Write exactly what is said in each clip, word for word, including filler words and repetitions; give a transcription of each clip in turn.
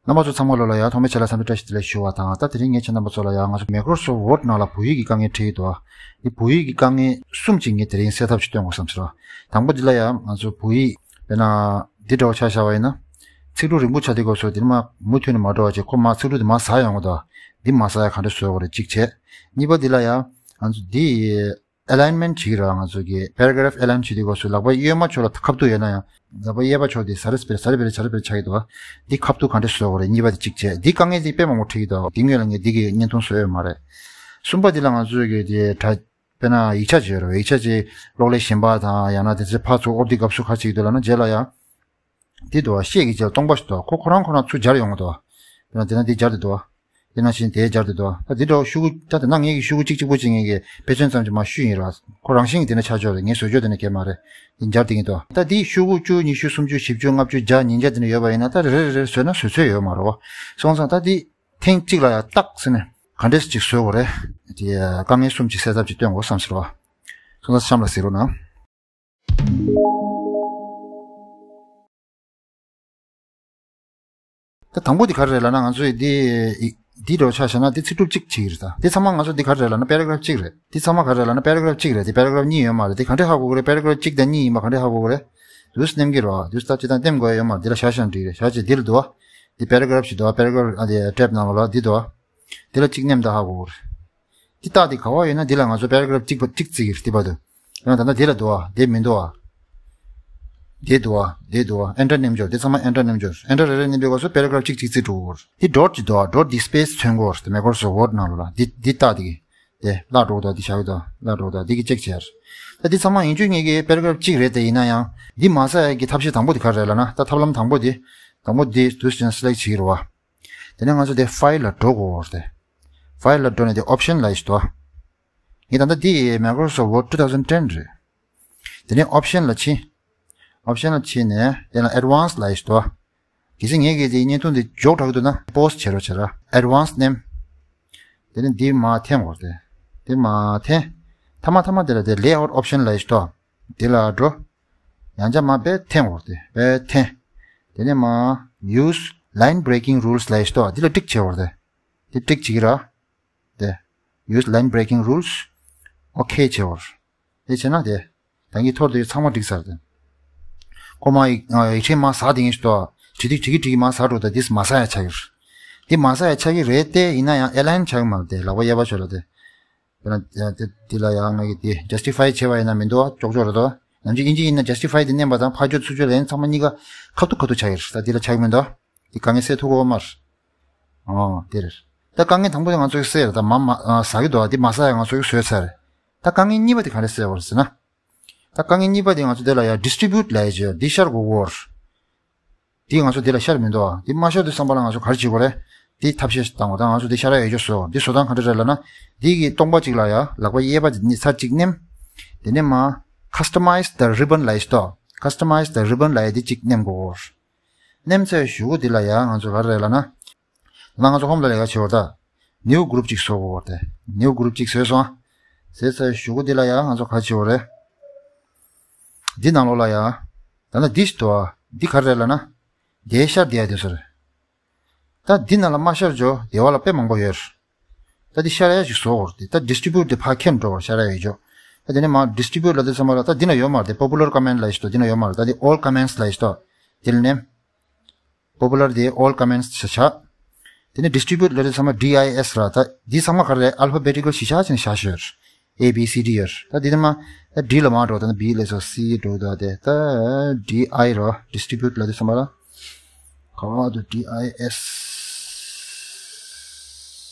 རྣམ་པ་ཚོ་ཚང་མ་ལོ་ལ་ཡང་ཐོག་མའི་ཆ་ལ་འཚམས་འདྲི་བཀྲ་ཤིས་བདེ་ལེགས་ཞུ་བ་དང་། ད་དེ་རིང་ངས་ཁྱེད་རྣམ་པ་ཚོ་ལ་ཡང་ང་ཚོ་Microsoft Word ནང་ལ་བོད་ཡིག་གི་དཀའ་ངལ་འཕྲད་ཀྱི་འདུག་འདི་བོད་ཡིག་གི་དཀའ་ངལ་གསུམ་ཅིག་ངས་དེ་རིང་སེལ་ཐབས་ཤིག་སྟོན་དགོས་བསམ་ཟེར། དང་པོ་འདི་ལ་ཡང་ང་ཚོ་བོད་ཡིག་དཔེར་ན་འདི་འདྲ་བ་ཆ་བཞག་པ་ཡིན་ན། ཚིག་འབྲུ་རིང་པོ་ཆགས་དུས་སྐབས་སུ་འདི་ནས་མར་མུ་མཐུད་ནས་མ་འགྲོ་བ་བྱས་ཁོ་མར་ཚིག་འབྲུ་འདི་མར་ཟག་ཡོང་གི་འདུག་འདི་མ་ཟག་ཡ་ག་འདྲ་བཟོ་དགོས་རེད་གཅིག་བྱས། གཉིས་པ་འདི་ལ་ཡང་ང་ཚོ་འདི་alignment བྱེད་ཀྱི་རེད། ང་ཚོ་གི་paragraph align བྱེད་དུས་སྐབས་སུ་ལག་པ་གཡོན་མ་ཕྱོགས་ལ་ཁ་ཐུག་ཡོད་ན་ཡང་ལག་པ་གཡས་པ་ཕྱོགས་དེ་ཟ་རེ་སྤེར་ཟ་རེ་སྤེར་ཟ་རེ་སྤེར་ཆགས་ཀྱི་འདུག་འདི་ཁ་ཐུག་ག་འདྲ་བཟོ་དགོས་རེད། གཉིས་པ་དེ་གཅིག་བྱས། འདི་དཀའ་ངལ་དེ་དཔེ་མང་པོ་འཕྲད་ཀྱི་འདུག་འདི་སྔོན་ལ་ངས་འདི་གི་བརྙན་ཐུང་བཟོས་ཡོད་མ་རེད། གསུམ་པ་འདི་ལ་ང་ཚོས་གི་དེ་དྲ་དཔེར་ན་ཡིག་ཆ་ཅིག་ཡོད་རེད། ཡིག་ཆ་ཅིག་གློག་ཀླད་གཞན་པ་དང་ཡང་ན་དེ་ཚོའི་ཕར་ཚུར་དབོར་དུས་སྐབས་སུ་ག་རེ་བྱེད་ཀྱི་འདུག་ལབ་ན་རྗེས་ལ་ཡང་། འདི་འདུག་བ། ཤད་ཀྱི་རྗེས་ལ་སྟོང་པ་ཞིག་འདུག་ཁོ་ཁོ་རང་ཁོ་རང་ཚུར་སྦྱར་ཡོང་གི་འདུག་དཔེར་ན་དེ་ན་འདི་སྦྱར་དེ་འདུག་དེ་ནང་བཞིན་དེ་སྦྱར་དེ་འདུག་ད་འདི་འདྲ་བ་ཤོག་གུ་ད་དེ་ན་ངས་ཀྱི་ཤོག་གུ་གཅིག་གཅིག་པོ་གཅིག་ངས་ཀྱི་དཔེ་མཚོན་ཙམ་གྱིས་མར་བཤུས་ཡིན་ར། ཁོ་རང་བཞིན་གྱིས་དེ་ན་ཆགས་ཆོག་རེད། ངས་བཟོས་ཆོག་དེ་ན་གལ་མ་རེད། དེ་སྦྱར་དེ་གི་འདུག་ད་འདི་ཤོག་གུ་བཅུ་ཉི་ཤུ་སུམ་ཅུ་བཞི་བཅུ་ལྔ་བཅུ་བརྒྱ་ཉིས་བརྒྱ་དེ་ན་ཡོད་པ་ཡིན་ན་ད་རེ་རེ་རེ་བཟོས་ན་བཟོས་ཚོད་ཡོད་མ་རེད་བ། སོང་ཙང་ད་འདི་ཐེངས་གཅིག་ལ་ཡང་ཏག་ཟེར་ནས་ག་འདྲས་ཅིག་བཟོས་དགོས་རེད། དེ་དཀའ་ངལ་གསུམ་ཅིག་སེལ་ཐབས་ཅིག་སྟོན་དགོས་བསམ་ཟེར་བ། སོང་ཙང་གཤམ་ལ་གཟིགས་རོགས་གནང་། ད་དང་པོ་འདི་ག་རེ་རེད་ལབ་ན་ང་ཚོས་འདི་འདི་འདྲ་བོ་ཆ་བཞག་ན་འདི་ཚིག་གྲུབ་གཅིག་བྱེད་ཀྱི་རེད། ད་འདི་ཚང་མ་ང་ཚོ་འདི་ག་རེ་རེད་ལབ་ན་པེ་ར་གྷ་རབ་གཅིག་རེད། འདི་ཚང་མ་ག་རེ་རེད་ལབ་ན་པེ་ར་གྷ་རབ་གཅིག་རེད། འདི་པེ་ར་གྷ་རབ་གཉིས་ཡོད་མ་རེད། འདི་ག་འདྲས་ཧ་གོ་གི་རེད། པེ་ར་གྷ་རབ་གཅིག་དང་གཉིས་ཡིན་པ་ག་འདྲས་ཧ་གོ་གི་རེད། འདུག་སེ་ནེམ་གྱི་རོ། འདུག་སེ་ད་ཅི་དང་ལྟེམ་དགོས་ཡ་ཡོད་མ་རེད། འདི་ལ་བཞག་བཞག་འགྲིག་རེད། བཞག་བྱས་འདི་ལ་འདུག་བ། འདི་པེ་ར་གྷ་རབ་ཞིག་འདུག་བ། པེ་ར་གྷ་རབ་ཨ་འདི་ཊེབ་ནང་ལོགས་ལ་འདི་འདུག་བ། འདི་ལ་གཅིག་ནེམ་ད་ཧ་གོ་གི་རེད། འདི་རྟགས་འདི་ག་བ་ཡོད་ན་འདི་ལ་ང་ཚོ་པེ་ར་གྷ་རབ་གཅིག་པ་གཅིག་བརྩི་གི་རེད། འདི་བར་དུ། ཡང་ད་ལྟ་འདི་ལ་འདུག་བ། འདི་མི་འདུག་བ། འདི་འདུག་བ། འདི་འདུག་བ། ཨེན་ཊར་ནེམ་འཇོག་འདི་ཚང་མ་ཨེན་ཊར་ནེམ་འཇོག་ཨེན་ཊར་རེ་རེ་ནེམ་པའི་སྐབས་སུ་པེ་ར་གྷ་རབ་གཅིག་གཅིག་བརྩི་འགྲོ་གི་རེད། འདི་ཌོཊ་ཅིག་འདུག་བ། ཌོཊ་འདི་སི་པེ་སི་མཚོན་གྱི་ཡོད་རེད། དེ་མའི་ཀོ་རོ་སོཕ་ཊི་ཝོར་ཌི་ནང་ལོགས་ལ་འདི་འདི་རྟགས་འདི་གི་དེ་བརླག་འགྲོ་གི་འདུག་འདི་བཞག་གི་འདུག་བརླག་འགྲོ་གི་འདུག་འདི་གི་ཅེག་བྱས་རེད། ད་འདི་ཚང་མ་ཡིན་རྒྱུ་ངེས་ཀྱི་པེ་ར་གྷ་རབ་གཅིག་རེད། དེ་ཡིན་ན་ཡང་འདི་མ་ཟ་ཡ་གི་ཐབས་ཤེས་དང་པོ་འདི་ག་རེ་རེད་ལབ་ན། ད་ཐབས་ལམ་དང་པོ་འདི། དང་པོ་འདི་འདུག་སེ་སི་ལེག་བྱེད་ཀྱི་རེད་བ། དེ་ནས་ང་ཚོ་དེ་ཕའིལ་ལ་འགྲོ་དགོས་རེད། ཕའིལ་ལ་འགྲོ་ནས་དེ་ཨོབ་ཤན་ལ་ཡིས་འདུག་ངས་ད་ལྟ་འདི་མའི་ཀོ་རོ་སོཕ་ཊི་ཝོར་ཌི་two thousand ten རེད། དེ་ནས་ཨོབ་ཤན་ལ་ཕྱིན། ཨོབ་ཤན་ལ་ཕྱིན་ནས་དེ་ལ་ཨེཌ་ཝན་སི་ལ་ཡིས་འདུག་གལ་སྲིད་ངས་གི་དེ་བརྙན་ཐུང་འདི་མགྱོགས་དྲགས་འདུག་ན་པོ་སི་ཊི་བྱེད་རོགས་བྱེད་ར། ཨེཌ་ཝན་སི་ནེམ། དེ་ནས་འདི་མར་འཐེན་དགོས་རེད། དེ་མར་འཐེན། མཐའ་མ་མཐའ་མ་དེ་ལ་དེ་ལེ་ཨའུ་ཊི་ཨོབ་ཤན་ལ་ཡིས་འདུག་དེ་ལ་འགྲོ། ཡང་བསྐྱར་མར་དཔེ་འཐེན་དགོས་རེད། དཔེ་འཐེན། དེ་ནས་མར་use line breaking rules ལ་ཡིས་འདུག་འདི་ལ་ཊིག་བྱེད་དགོས་རེད། འདི་ཊིག་བྱེད་ཀྱི་ར། དེ། use line breaking rules ཨོ་ཁེ་བྱེད་དགོས་རེད། དེ་བྱས་ན་དེ། ད་ངས་ཐོར་དེ་ཚང་མ་འགྲིག་ཚར་དེ། ཁོ་མ་ཡིག་ཡིག་ཆེན་མར་ཟག་དེ་ངས་ཞུ་དོ། བྲིས་དུས་བྲིས་ཀྱི་བྲིས་ཀྱི་མར་ཟག་འགྲོ། ད་འདི་མ་ཟག་ཡ་ཆགས་ཀྱི་རེད། འདི་མ་ཟག་ཡ་ཆགས་ཀྱི་རེད་དེ། ཡིན་ན་ཡང་ཨེ་ལའིན་ཆགས་ཀྱི་མ་རེད་དེ། ལག་པ་གཡས་པ་ཕྱོགས་ལ་དེ། དེ་ན་དེ་དེ་ལ་ཡང་ངས་ཀྱི་དེ་ཇ་སི་ཊི་ཕའི་བྱས་པ་ཡིན་ན་མི་འདུག་ཨ། ཅོག་ཅོག་རེད་དོ། ནམ་རྒྱུན་དབྱིན་ཇི་ཡིན་ན་ཇ་སི་ཊི་ཕའི་དེ་མནན་པ་དང་ཕར་ཕྱོགས་ཚུར་ཕྱོགས་ལ་ཡིན་ཚང་མ་གཉིས་ཀ་ཁ་ཐུག་ཁ་ཐུག་ཆགས་ཀྱི་རེད། ད་འདི་ལ་ཆགས་ཀྱི་མི་འདུག་འདི་དཀའ་ངལ་སེལ་ཐུབ་ཀྱི་ཡོད་མ་རེད། ཨོ་དེ་རེད། ད་དཀའ་ངལ་དང་པོ་དེ་ང་ཚོས་སེལ་རེད། ད་མ་མ་ཟག་གི་འདུག་ཨ། འདི་མ་ཟག་ཡ་ང་ཚོས་བཟོས་ཚར་རེད། ད་དཀའ་ངལ་གཉིས་པ་དེ་ག་རེ་སེལ་བ་རེད་ཟེར་ན། ད་དཀའ་ངལ་གཉིས་པ་དེ་ང་ཚོ་དེ་ལ་ཡ་ཌི་སི་ཊི་བྷིའུ་ཊི་ལབ་ཡ་ཅིག་ཡོད། འདི་ཤར་དགོས་ཀྱི་ཡོད་རེད། འདི་ང་ཚོ་འདི་ལ་ཤར་མི་འདུག་ཨ། འདི་མ་ཤར་དུས་ཙམ་པ་ལ་ང་ཚོ་ག་རེ་བྱེད་དགོས་རེད། འདི་ཐབས་ཤེས་ཤིག་བཏང་དགོས། ད་ང་ཚོ་འདི་ཤར་ཡ་ཡོད་ཅོག་བཟོ། འདི་བཟོ་སྟངས་ག་འདྲ་རེད་ལབ་ན། འདི་གི་སྟོང་པ་གཅིག་ལ་ཡ་ལག་པ་གཡས་པ་འདི་ཚར་གཅིག་མནན། དེ་ནས་མར་ཀ་སི་ཊ་མའི་ཛི་ཛི་རི་བན་ལབ་ཡ་ཞིག་འདུག་ཀ་སི་ཊ་མའི་ཛི་ཛི་རི་བན་ལབ་ཡ་འདི་གཅིག་མནན་དགོས་ཀྱི་ཡོད་རེད། མནན་ཚར་གཞུག་གུ་འདི་ལ་ཡ་ང་ཚོ་ག་རེ་རེད་ལབ་ན། ད་ང་ཚོ་ཧོམ་ལ་ལས་ཀ་བྱེད་པ་ད། ནིའུ་གུ་རུབ་ཅིག་བཟོ་དགོས་པ་དེ། ནིའུ་གུ་རུབ་ཅིག་བཟོས་སོང་། བཟོས་ཚར་གཞུག་གུ་འདི་ལ་ཡང་ང་ཚོ་ག་རེ་བྱེད་དགོས་རེད། འདི་ནང་ལོགས་ལ་ཡང་། ད་ནི་འདི་ཞིག་འདུག་ཨ། འདི་ག་རེ་རེད་ལབ་ན། དེ་ཤར་བསྡད་ཡ་དེ་ཚོ་རེད། ད་འདི་ནང་ལ་མ་ཤར་འཇོག་བདེ་བ་ལ་དཔེ་མང་པོ་ཡོད་རེད། ད་འདི་ཤར་ཡ་ཞིག་བཟོ་དགོས་རེད། ད་ཌི་སི་ཊི་བྷིའུ་ཊི་དེ་ཕར་ཁྱེར་འགྲོ་བར་ཤར་ཡ་ཡོད་འཇོག་ད་དེ་ནས་མར་ཌི་སི་ཊི་བྷིའུ་ཊི་ལབ་དུས་ཙམ་པ་ལ་ད་འདི་ན་ཡོད་མ་རེད་དེ། པོ་པུ་ལར་ཀོ་མེན་ཊི་ལབ་ཡ་ཞིག་འདུག་འདི་ན་ཡོད་མ་རེད། ད་འདི་ཨོལ་ཀོ་མེན་ཊི་ལབ་ཡ་ཞིག་འདུག་འདི་ལ་མནན། པོ་པུ་ལར་དེ་ཨོལ་ཀོ་མེན་ཊི་བྱས། དེ་ནས་ཌི་སི་ཊི་བྷིའུ་ཊི་ལབ་དུས་ཙམ་པ་ཌི་ཨའི་ཨེས་ར། ད་འདི་ཚང་མ་ག་རེ་རེད། ཨལ་ཕ་བེ་ཊི་ཀལ་གཞིར་བཞག་བྱས་ནས་བཞག་ཤོག་ཨེ་བི་སི་ཌི་ཡོད། ད་འདི་ནས་མར་ད་ཌི་ལ་མར་འགྲོ། ད་ནི་བི་ལས་སོ་སི་འགྲོ་འདུག་དེ་ད་ཌི་ཨའི་རོ། ཌི་སི་ཊི་བྷིའུ་ཊི་ལབ་དུས་ཙམ་པ་ལ་ག་བ་འདུག་ཌི་ཨའི་ཨེས།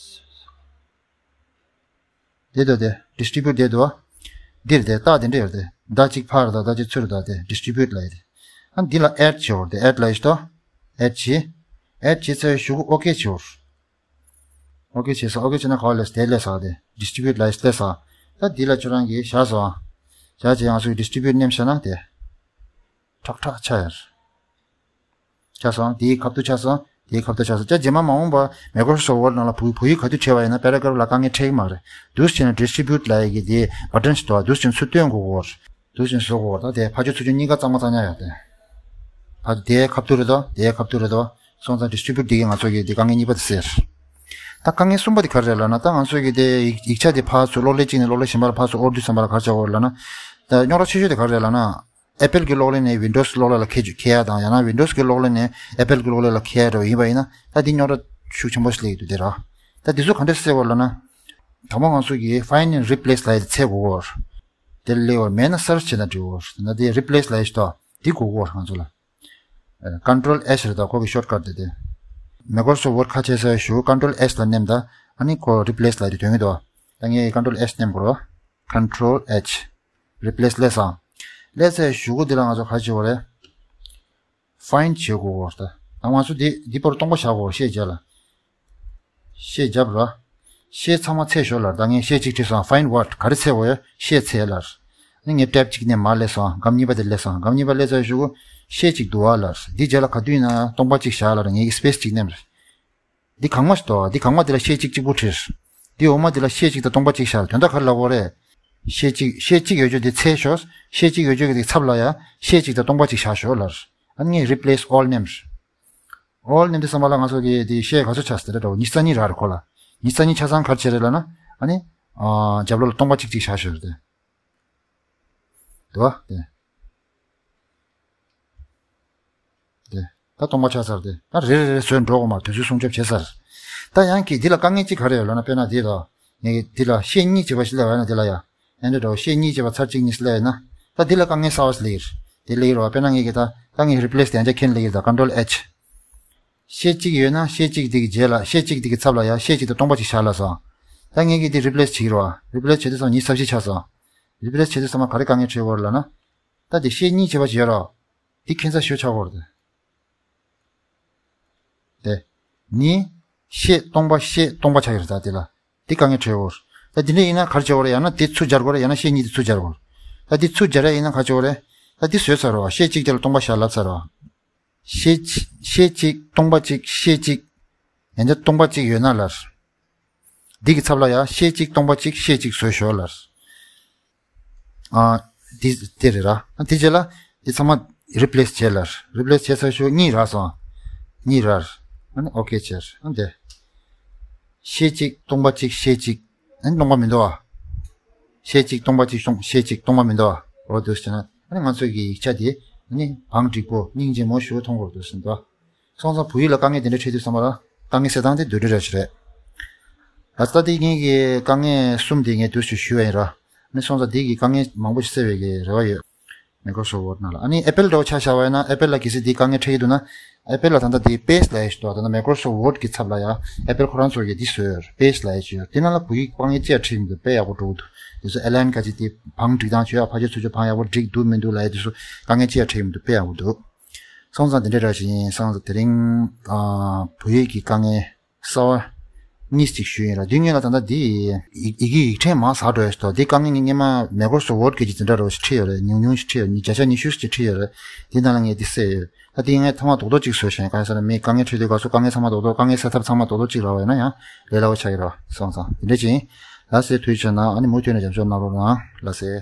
དེ་འདུག་དེ། ཌི་སི་ཊི་བྷིའུ་ཊི་དེ་འདུག་འདིར་དེ་རྟགས་དེ་འདྲ་ཡོད་དེ། མདའ་གཅིག་ཕར་དང་མདའ་གཅིག་ཚུར་དང་དེ་ཌི་སི་ཊི་བྷིའུ་ཊི་ལབ་ཡ་དེ། ཨ་འདི་ལ་ཨེཌ་བྱེད་དགོས་རེད་དེ། ཨེཌ་ལབ་ཡ་ཞིག་འདུག་ཨེཌ་བྱེད། ཨེཌ་བྱེད་ཚར་བའི་གཞུག་གུ་ཨོ་ཁེ་བྱེད་དགོས་རེད། ཨོ་ཁེ་བྱས་སོང་། ཨོ་ཁེ་བྱས་ན་ག་བ་སླེབས་སོང་། དེ་སླེབས་སོང་དེ། ཌི་སི་ཊི་བྷིའུ་ཊི་ལབ་ཡ་སླེབས་སོང་། ད་འདི་ལ་ཁྱོད་རང་གིས་བཞག་སོང་། བཞག་བྱས་ང་ཚོ་གི་ཌི་སི་ཊི་བྷིའུ་ཊི་མནན་བཞག་ན་དེ། ཁྲག་ཁྲག་ཆགས་ཡ་རེད། ཆགས་སོང་། དེའི་ཁ་ཐུག་ཆགས་སོང་། དེའི་ཁ་ཐུག་ཆགས་སོང་། ད་རྗེས་མ་མ་འོངས་པ་མའི་ཀོ་རོ་སོཕ་ཊི་ཝོར་ཌི་ནང་ལ་བོད་བོད་ཡིག་ག་དུས་བྲིས་པ་ཡིན་ན་པེ་ར་གྷ་རབ་ལ་དཀའ་ངལ་འཕྲད་ཀྱི་མ་རེད། འདུག་སེ་བྱས་ན་ཌི་སི་ཊི་བྷིའུ་ཊི་ལབ་ཡ་གི་དེ་བ་ཊན་ཞིག་འདུག་འདུག་སེ་བྱས་ན་ཚུར་སྟོན་དགོས་ཀྱི་ཡོད་རེད། འདུག་སེ་བྱས་ན་བཟོ་དགོས་ཀྱི་ཡོད་རེད། ད་དེ་ཕར་ཕྱོགས་ཚུར་ཕྱོགས་གཉིས་ཀ་གཙང་མ་གཙང་རྐྱང་ཡོད་དེ། ཕར་དེའི་ཁ་ཐུག་རེད་དོ། དེའི་ཁ་ཐུག་རེད་དོ། སོང་ཙང་distribute འདི་གི་ང་ཚོ་གི་འདི་དཀའ་ངལ་གཉིས་པ་དེ་སེལ། ད་དཀའ་ངལ་གསུམ་པ་དེ་ག་རེ་རེད་ལབ་ན། ད་ང་ཚོ་གི་དེ་ཡིག་ཡིག་ཆ་དེ་ཕར་ཚུར་གློག་ཀླད་གཅིག་ནས་གློག་ཀླད་གཞན་པར་ཕར་ཚུར་དབོར་དུས་ཙམ་པ་ལ་ག་རེ་བྱ་དགོས་རེད་ལབ་ན། ད་རྙོག་དྲ་ཆེ་ཤོས་དེ་ག་རེ་རེད་ལབ་ན། Apple གི་གློག་ཀླད་ནས་Windows གློག་ཀླད་ལ་འཁྱེར་རྒྱུ་འཁྱེར་ཡ་དང་། ཡང་ན་Windows གི་གློག་ཀླད་ནས་Apple གི་གློག་ཀླད་ལ་འཁྱེར་ཡ་འདྲ་བོ་ཡིན་པ་ཡིན་ན། ད་འདི་རྙོག་དྲ་ཤུགས་ཆེན་པོ་ཞིག་སླེབས་ཀྱི་འདུག་དེ་ར། ད་འདི་ཚོ་ག་འདྲས་སེལ་དགོས་ལབ་ན། དང་པོ་ང་ཚོ་གིས་find and replace ལབ་ཡ་དེ་འཚོལ་དགོས་ཀྱི་ཡོད་རེད། དེ་སླེབས་པ་མེད་ན་search བྱས་ན་འགྲིག་གི་ཡོད་རེད། ད་འདི་replace ལབ་ཡ་ཞིག་འདུག་འདི་དགོས་ཀྱི་ཡོད་རེད་ང་ཚོ་ལ། Control H རེད་ད། ཁོ་གི་shortcut དེ་དེ། Microsoft Word ཁ་ཕྱེ་ཚར་བའི་གཞུག་Control H ལ་མནན་ད། ཨ་ནི་ཁོ་replace ལབ་དེ་ཐོན་གྱི་འདུག་ད་ངས་Control H མནན་དགོས་རེད། Control H replace སླེབས་སོང་། སླེབས་ཚར་བའི་གཞུག་གུ་འདི་ལ་ང་ཚོ་ག་རེ་བྱེད་དགོས་རེད། Find བྱེད་དགོས་རེད་ད། ད་ང་ཚོ་འདི་འདི་པར་སྟོང་པ་བཞག་དགོས་རེད། ཤེས་བྱ་ལ། ཤེས་རྒྱབ་ར། ཤེས་ཚང་མ་འཚོལ་ཤོག་ལབ། ད་ངས་ཤེས་གཅིག་བྲིས་སོང་། Find what ག་རེ་འཚོལ་དགོས་ཡོད། ཤེས་འཚོལ་ལབ། ཨ་ནི་ངས་tab གཅིག་ནས་མར་སླེབས་སོང་། སྒམ་གཉིས་པ་དེ་སླེབས་སོང་། སྒམ་གཉིས་པ་སླེབས་ཚར་གཞུག་གུ་ཤེས་གཅིག་འདུག་ག་ལབ། འདི་རྗེས་ལ་ག་དུས་ཡིན་ན་སྟོང་པ་གཅིག་བཞག་ལབ། ངས་space གཅིག་མནན། འདི་སྒང་མ་ཞིག་འདུག་ག་འདི་སྒང་མ་དེ་ལ་ཤེས་གཅིག་གཅིག་པུ་བྲིས། འདི་འོག་མ་དེ་ལ་ཤེས་གཅིག་དང་སྟོང་པ་གཅིག་བཞག་ལབ། དོན་དག་ག་རེ་ལབ་དགོས་རེད། ཤེས་གཅིག་ཤེས་གཅིག་ཡོད་ཆོག་འདི་འཚོལ་ཤོག་ཤེས་གཅིག་ཡོད་ཆོག་གི་ཚབ་ལ་ཡ་ཤེས་གཅིག་དང་སྟོང་པ་གཅིག་བཞག་ཤོག་ལབ། ཨ་ནི་ངས་replace all མནན། All མནན་དུས་ཙམ་པ་ལ་ང་ཚོ་གི་དེ་ཤེས་ག་ཚོད་ཆགས་ཟེར་ད་འདྲ་བོ་ཉི་ཤུ་རྩ་གཉིས་རག་རེད་ཁོ་ལ། ཉི་ཤུ་རྩ་གཉིས་ཆགས་ཙང་ག་རེ་བྱེད་རེད་ལབ་ན། ཨ་ནི། ཨ། རྒྱབ་ལོགས་ལ་སྟོང་པ་གཅིག་གཅིག་བཞག་ཤོག་རེད་དེ། འདུག་ག་དེ། དེ། ད་སྟོང་པ་ཆགས་ཚར་དེ། ད་རེ་རེ་རེ་བཟོས་འགྲོ་དགོས་མ་རེད། དུས་ཚོད་སྲུང་སྐྱོབ་བྱས་ཚར། ད་ཡང་གི་འདི་ལ་དཀའ་ངལ་གཅིག་ག་རེ་ཡོད་ལབ་ན། དཔེར་ན་འདི་ལ། ངས་འདི་ལ་ཤེས་གཉིས་བྱས་པ་ཞིག་སླེབས་ཡོད་ན། འདི་ལ་ཡ། ཨེ་འདྲ་འདྲ་བོ་ཤེས་གཉིས་བྱས་པ་ཚར་གཅིག་གཉིས་སླེབས་ཡོད་ན། ད་འདི་ལ་དཀའ་ངལ་གསར་བ་ཞིག་སླེབས་ཡོད་རེད། དེ་སླེབས་ཡོད་རེད་བ། དཔེར་ན་ངས་གི་ད་ད་ངས་replace དེ་ཡང་བསྐྱར་འཁྱེར་སླེབས་ཡོད་རེད་ད། Control H། ཤེས་གཅིག་ཡོད་ན་ཤེས་གཅིག་དེ་གི་རྗེས་ལ་ཤེས་གཅིག་དེ་གི་ཚབ་ལ་ཡ་ཤེས་གཅིག་དང་སྟོང་པ་གཅིག་བཞག་ལབ་སོང་། ད་ངས་གི་འདི་replace བྱེད་ཀྱི་རེད་བ། replace བྱེད་དུས་ཙམ་ཉི་ཤུ་རྩ་བཞི་ཆགས་སོང་། replace བྱེད་དུས་ཙམ་ག་རེ་དཀའ་ངལ་འཕྲད་ཡོད་རེད་ལབ་ན། ད་དེ་ཤེས་གཉིས་བྱས་པ་ཞིག་ཡོད་རེད་བ། འདི་ཁྱད་མཚར་ཤོས་ཆགས་ཀྱི་ཡོད་རེད་དེ། དེ། ནི། ཤེས་སྟོང་པ་ཤེས་སྟོང་པ་ཆགས་ཀྱི་རེད་ད་དེ་ལ། འདི་དཀའ་ངལ་འཕྲད་ཡོད་རེད། ད་འདི་འདྲ་ཡིན་ན་ག་རེ་བྱེད་དགོས་རེད། ཡང་ན་འདི་ཚུར་སྦྱར་དགོས་རེད། ཡང་ན་ཤེས་གཉིས་འདི་ཚུར་སྦྱར་དགོས་རེད། ད་འདི་ཚུར་སྦྱར་ཡ་ཡིན་ན་ག་རེ་བྱེད་དགོས་རེད། ད་འདི་བཟོས་ཚར་རེད་བ། ཤེས་གཅིག་དེ་ལ་སྟོང་པ་བཞག་ལབ་ཚར་རེད་བ། ཤེས་ཤེས་གཅིག་སྟོང་པ་གཅིག་ཤེས་གཅིག་ཡང་ན་སྟོང་པ་གཅིག་ཡོད་ན་ལབ། འདི་གི་ཚབ་ལ་ཡ་ཤེས་གཅིག་སྟོང་པ་གཅིག་ཤེས་གཅིག་བཟོས་ཤོག་ལབ། ཨ། འདི་དེ་རེད་ར། ཨ། འདི་རྗེས་ལ་འདི་ཚང་མ་replace བྱས་ལབ། replace བྱས་ཚར་ཞོར་གཉིས་རག་སོང་། གཉིས་རག་ཨ་ནི་okay བྱས། ཨ་འདི། ཤེས་གཅིག་སྟོང་པ་གཅིག་ཤེས་གཅིག་ཨ་ནི་སྟོང་པ་མི་འདུག་ཨ། ཤེས་གཅིག་སྟོང་པ་གཅིག་སྟོང་ཤེས་གཅིག་སྟོང་པ་མི་འདུག་ཨ། འོ་འདུག་ཟེར་ན། ཨ་ནི་ང་ཚོའི་གི་ཡིག་ཆ་དེ་ཨ་ནི་བང་སྒྲིག་པོ་སྙིང་རྗེ་མོ་ཞེ་པོ་མཐོང་གི་འདུག་ཟེར་འདུག་ཨ། སོང་ཙང་བོད་ཡིག་ལ་དཀའ་ངལ་དེ་འདྲ་འཕྲད་དུས་ཙམ་པ་ལ་དཀའ་ངལ་སེལ་སྟངས་དེ་འདི་འདྲ་རེ་ཞིག་རེད། ད་ལྟ་དེ་ངེད་ཀྱི་དཀའ་ངལ་གསུམ་དེ་ངས་འདུག་སེ་ཞུས་པ་ཡིན་ར། ཨ་ནི་སོང་ཙང་དེ་གི་དཀའ་ངལ་མང་པོ་ཞིག་སེལ་བའི་གི་རེ་བ་ཡོད། Microsoft Word ནང་ལ། ཨ་ནི་Apple འདྲ་བོ་ཆ་བཞག་པ་ཡིན་ན། Apple ལ་གལ་སྲིད་དེ་དཀའ་ངལ་འཕྲད་ཀྱི་འདུག་ན། Apple ལ་ད་ལྟ་དེ་Paste ལབ་ཡ་ཞིག་འདུག་ད་ལྟ་Microsoft Word གི་ཚབ་ལ་ཡ་Apple ཁོ་རང་ཚོ་གི་དེ་བཟོས་ཡོད། Paste ལབ་ཡ་ཞིག་ཡོད། དེ་ནང་ལ་བོད་ཡིག་དཀའ་ངལ་ཅི་ཡང་འཕྲད་ཀྱི་མི་འདུག་དཔེ་ཡག་པོ་འགྲོ་གི་འདུག་དེ་ཚོ་align ག་ཅིག་དེ་བང་སྒྲིག་སྟངས་བྱོས་ཡ། ཕར་ཕྱོགས་ཚུར་ཕྱོགས་བང་ཡག་པོ་སྒྲིག་འདུག་མི་འདུག་ལབ་ཡ་དེ་ཚོ་དཀའ་ངལ་ཅི་ཡང་འཕྲད་ཀྱི་མི་འདུག་དཔེ་ཡག་པོ་འདུག་སོང་ཙང་དེ་འདྲ་འདྲ་ཞིག་ཡིན། སོང་ཙང་དེ་རིང་ཨ་བོད་ཡིག་གི་དཀའ་ངལ་གསར་བ་གཉིས་ཅིག་ཞུས་ཡིན་ར། དེ་སྔོན་ལ་ད་ལྟ་འདི་ཡི་ཡི་གེ་ཡིག་ཕྲེང་མང་ཟག་འགྲོ་ཡ་ཞིག་འདུག་དེ་དཀའ་ངལ་ངས་སྔོན་མ་Microsoft Word གི་ཅིག་དེ་འདྲ་འདྲ་བོ་ཞིག་ཁྲིད་ཡོད་རེད། ཉུང་ཉུང་ཞིག་ཁྲིད་ཡོད། བརྒྱ་ཆ་ཉི་ཤུ་ཞིག་ཁྲིད་ཡོད་རེད། དེ་ནང་ལ་ངས་འདི་བསྲེས་ཡོད། ད་དེ་ངས་ཐོག་མ་རྡོག་རྡོག་ཅིག་བཟོས་ཤིང་། གང་ཡིན་ཟེར་ན་མིས་དཀའ་ངལ་འཕྲད་དུས་སྐབས་སུ་དཀའ་ངལ་ཚང་མ་རྡོག་རྡོག་དཀའ་ངལ་སེལ་ཐབས་ཚང་མ་རྡོག་རྡོག་ཅིག་རག་པ་ཡིན་ན་ཡང་ལས་སླ་བོ་ཆགས་ཀྱི་རེད། སོང་ཙང་དེ་འདྲ་ཅིག་ཡིན། ལགས་སེ། ཐུགས་རྗེ་ཆེ་གནང་། ཨ་ནི་མུ་མཐུད་ནས་རྒྱབ་སྐྱོར་གནང་རོགས་གནང་། ལགས་སེ།